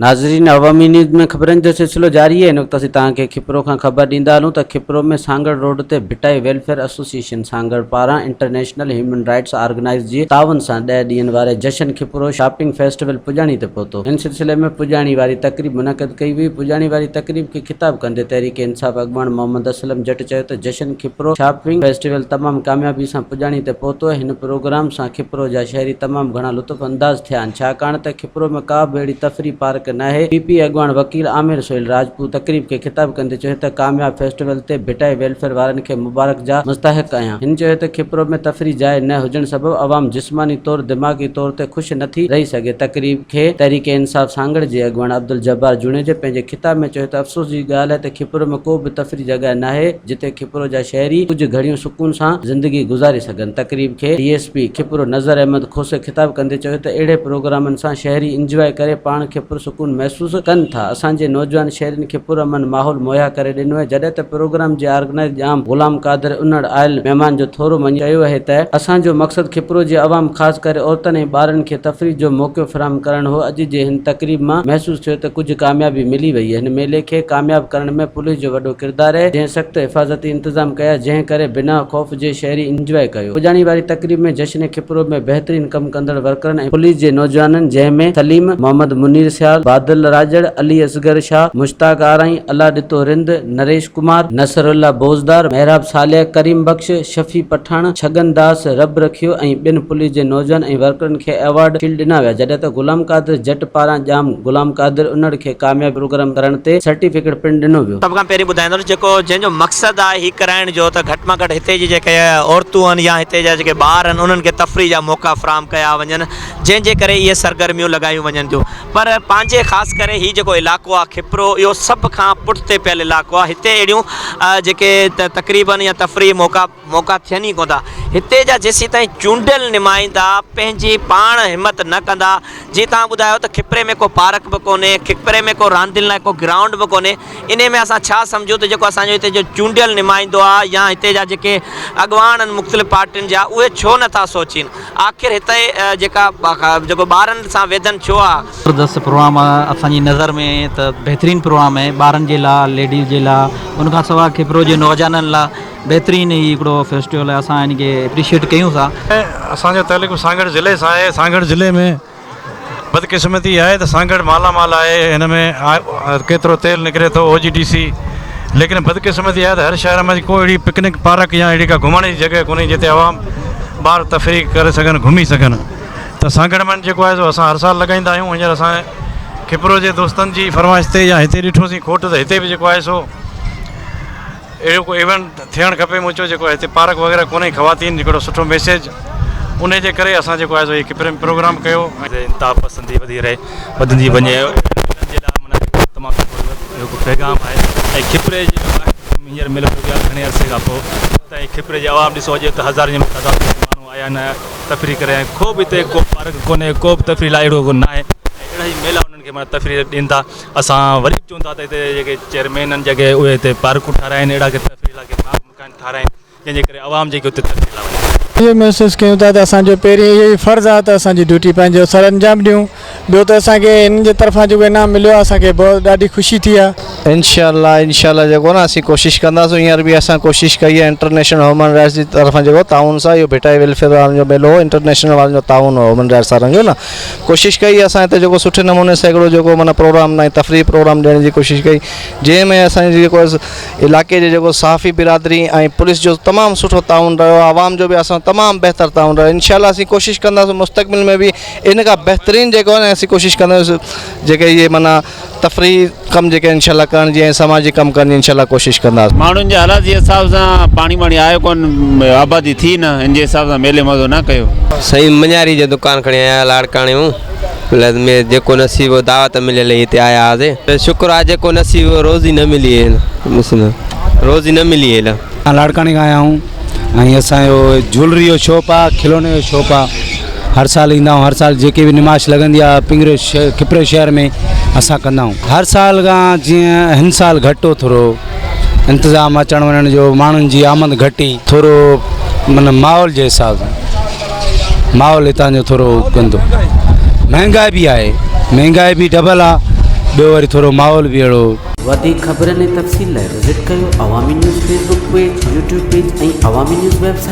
ناظرين عوامي نيوز ۾ خبرن جو سلسلو جاري آهي هن وقت اسين توهان کي کپرو کان خبر ڏيندا هلون ته کپرو ۾ سانگهڙ روڊ تي ڀٽائي ويلفيئر ايسوسيئيشن سانگهڙ پاران انٽرنيشنل هيومن رائيٽس آرگنائيز جي تعاون سان ڏهه ڏينهن واري جشن کپرو شاپنگ فيسٽيول پڄاڻي تي پهتو ان سلسلي ۾ پڄاڻي واري تقريب منعقد ڪئي وئي پڄاڻي واري تقريب کي خطاب ڪندي تحريڪ انصاف اڳواڻ محمد اسلم جٽ چيو ته جشن کپرو شاپنگ فيسٽيول تمام ڪاميابي سان پڄاڻي تي پهتو هن پروگرام سان کپرو جا شهري تمام گهڻا لطف انداز ٿيا آهن ڇاڪاڻ ته کپرو ۾ ڪا به اهڙي تفريح پارڪ ناهي، پي پي اڳواڻ وڪيل عامر سهيل راجپوت تقريب کي خطاب ڪندي چيو ته ڪامياب فيسٽيول تي ڀٽائي ويلفيئر وارن کي مبارڪ جا مستحق آهيان، هن چيو ته کپرو ۾ تفريح جاء نه هجڻ سبب عوام جسماني طور دماغي طور تي خوش نه ٿي رهي سگهي، تقريب کي تحريڪ انصاف سانگهڙ جي اڳواڻ عبدالجبار جوڻيجو پنهنجي خطاب ۾ چيو ته افسوس جي ڳالهه آهي ته کپرو ۾ ڪو به تفريح جڳهه ناهي جتي کپرو جا شهري ڪجهه گهڙيون سڪون سان زندگي گذاري سگهن، تقريب کي D S P Khipro Nazar Ahmed Khoso خطاب ڪندي چيو ته اهڙي پروگرامن سان شهري انجواء ڪري پاڻ کي پرسڪون محسوس ڪن ٿا، اسان جي نوجوان شهرين کي پرامن ماحول مهيا ڪري ڏنو آهي، جڏهن ته پروگرام جي آرگنائيز ڄام غلام قادر انڙ آيل مهمان جو ٿورو مڃي چيو اهي ته اسان جو مقصد کپرو جي عوام خاص ڪري عورتن ۽ ٻارن کي تفريح جو موقعو فراهم ڪرڻ هو، اڄ جي هن تقريب مان محسوس ٿيو ته ڪجهه ڪاميابي ملي وئي، هن ميلي کي ڪامياب ڪرڻ ۾ پوليس جو وڏو ڪردار اهي، جنهن سخت حفاظتي انتظام ڪيا، جنهن ڪري بنا خوف جي شهري انجواء ڪيو. پڄاڻي واري تقريب ۾ جشن کپرو ۾ بهترين ڪم ڪندڙ ورڪرن ۽ پوليس جي نوجوانن جنهن ۾ سليم، محمد منير سيال، بادل راڄڙ، علي اصغر شاهه، مشتاق آرائين، الله ڏتو رند، نريش ڪمار، نصر الله بوزدار، محراب صالح، ڪريم بخش، شفيع پٺاڻ، ڇڳن داس، رب رکيو ۽ ٻين پوليس جي نوجوان ۽ ورڪرن کي ايوارڊ شيلڊ ڏنا ويا جڏهن ته غلام قادر جٽ پاران ڄام غلام قادر انڙ کي ڪامياب پروگرام ڪرڻ تي سرٽيفڪيٽ پڻ ڏنو ويو. سڀ کان پهرين ٻڌائيندس جيڪو جنهن جو مقصد آهي هي ڪرائڻ جو ته گهٽ مان گهٽ هتي جي جيڪي عورتون آهن يا هتي جا جيڪي ٻار آهن انهن کي تفريح جا موقعا فراهم ڪيا وڃن جنهن جي ڪري اهي سرگرميون لڳايون وڃن ٿيون پر پنهنجي خاص ڪري هي جيڪو علائقو آهي کپرو اهو سڀ کان پٺتي پيل علائقو آهي هتي اهڙيون جيڪي تقريبن يا تفريح موقعا موقعا ٿين ئي ڪونه ٿا. هتي جا جيسيتائين چونڊيل نمائندا پنهنجي پاڻ همت نه ڪندا، جي توهان ٻڌايو ته کپري ۾ ڪو پارڪ به ڪونهي، کپري ۾ ڪو راندين لاء ڪو گرائونڊ به ڪونهي، انهي ۾ اسان ڇا سمجهون ته جيڪو اسان جو هتي جو چونڊيل نمائندو آ يا هتي جا جيڪي اڳواڻ آهن مختلف پارٽين جا اهي ڇو نه ٿا سوچين آخر هتي جيڪا جيڪو ٻارن سان ويڌن ڇو آ. زبردست پروگرام آ اسان جي نظر ۾ ته بهترين پروگرام آهي ٻارن جي لا ليڊيز جي لا ان کان سواء کپرو جي نوجوانن لا بهترين هي هڪڙو فيسٽيول آهي اسان ان کي اپريشيٽ ڪيون ٿا. اسان جو تعلق به سانگهڙ ضلعي سان آهي سانگهڙ ضلعي ۾ بدقسمتي اها آهي ته سانگهڙ مالا مال آهي هن ۾ ڪيترو تيل نڪري ٿو او جي ڊي سي ليڪن بدقسمتي آهي ته هر شهر ۾ ڪو اهڙي پڪنڪ پارڪ يا اهڙي ڪا گهمڻ جي جڳهه ڪونهي جتي عوام ٻار تفريح ڪري سگهن گهمي سگهن ته سانگهڙ ۾ جيڪو آهي سو اسان هر سال لڳائيندا آهيون هينئر اسان کپرو جي دوستن جي فرمائش تي يا هتي ڏٺوسين کوٽ ته هتي به جيڪو آهي سو اهڙو ڪو ايونٽ ٿيڻ کپي مون چيو جيڪو هتي پارڪ وغيره ڪونهي خواتين هڪڙو سٺو ميسيج انهي جي ڪري اسان جيڪو آهي سو هي ڪپري ۾ پروگرام ڪيو. انتها پسندي وڌي رهي وڌندي وڃي انهن جي لاء معنيٰ هڪ تمام سٺو هڪ پيغام آهي ۽ کپري جي هينئر ميلو لڳو آهي گهڻي عرصي کان پوء ته ۽ کپري جي عوام ڏسو اڄ ته هزارن جي تعداد ۾ ماڻهو آيا آهن تفريح ڪري ۽ ڪو به هتي ڪو پارڪ ڪونهي ڪو به تفريح لاء اهڙو ناهي ۽ اهڙا ئي ميلا انهن کي معنيٰ تفريح ڏين ٿا اسان وري به چئون ٿا ته هتي جيڪي چيئرمين آهن جيڪي اهي هتي پارڪون ٺهرائين اهڙا ڪي تفريح لاء ڪي باغ مڪان ٺهرائين جنهن جي ڪري عوام جيڪي اتي تفريح لاء وڃن. اهو محسوس ڪيون ٿا ته اسان جو پهرين اهو ئي فرض آهي ته اسان جي ڊيوٽي پنهنجو سر انجام ڏيون ٻيو ته اسان کي هنن جي طرفان جيڪو انعام مليو آهي اسان کي بهت ڏاڍي خوشي ٿي آهي. انشاء الله انشاء الله جيڪو نه اسين ڪوشش ڪنداسون هينئر به اسان ڪوشش ڪئي آهي انٽرنيشنل هيومن رائٽس جي طرفان جيڪو تعاون سان اهو ڀٽائي ويلفيئر وارن جو ميلو هو انٽرنيشنل وارن جو تعاون هو هيومن رائٽس وارن جو نه ڪوشش ڪئي اسان هتي جيڪو سٺي نموني سان هڪڙو جيڪو معنيٰ پروگرام ۽ تفريحي پروگرام ڏيڻ جي ڪوشش ڪئي جنهن ۾ اسان جي جيڪو علائقي جي جيڪو صحافي برادري ۽ پوليس جو تمام سٺو تعاون رهيو عوام جو به اسان تمام بهتر تعاون رهيو انشاء الله اسين ڪوشش ڪنداسون مستقبل ۾ به ان کان بهترين جيڪو آهي اسين ڪوشش ڪنداسون جيڪي اهي معنيٰ تفريحي ڪم جيڪي انشاء الله ڪرڻ جي ۽ سماجي ڪم ڪرڻ جي انشاء الله ڪوشش ڪنداسون. ماڻهن جي حالات جي حساب سان پاڻي ٻاڻي آيو ڪون آبادي ٿي نه ان جي حساب سان ميلي مزو نه ڪيو. سائين مڃاري جو دڪان کڻي آيا لاڙڪاڻي مون ۾ جيڪو نصيب هو دعوت مليل هئي هتي آيا هئاسي ته شڪر آ جيڪو نصيب هو روزي نه ملي هي روزي نه ملي هي. اسان لاڙڪاڻي کان آيا آهيون ۽ اسان جو جولري جو شاپ آ کلوني جو شاپ آ هر سال ايندا آهيون هر سال جيڪي به نمائش لڳندي آ پنگريو کپري شهر ۾ اسان ڪندا آهيون هر سال کان جيئن هن سال گهٽ هو ٿورو انتظام اچڻ وڃڻ جو ماڻهن جي آمد گهٽ هئي ٿورو معنيٰ ماحول جي حساب سان ماحول هتان جو ٿورو گندو مهنگائي به آهي مهنگائي به ڊبل آ. ٻيو وري ٿورو ماحول به اهڙو. وڌيڪ خبرن ۽ تفصيل لاء وزٽ ڪيو Awami news Facebook page, YouTube page ۽ Awami news website.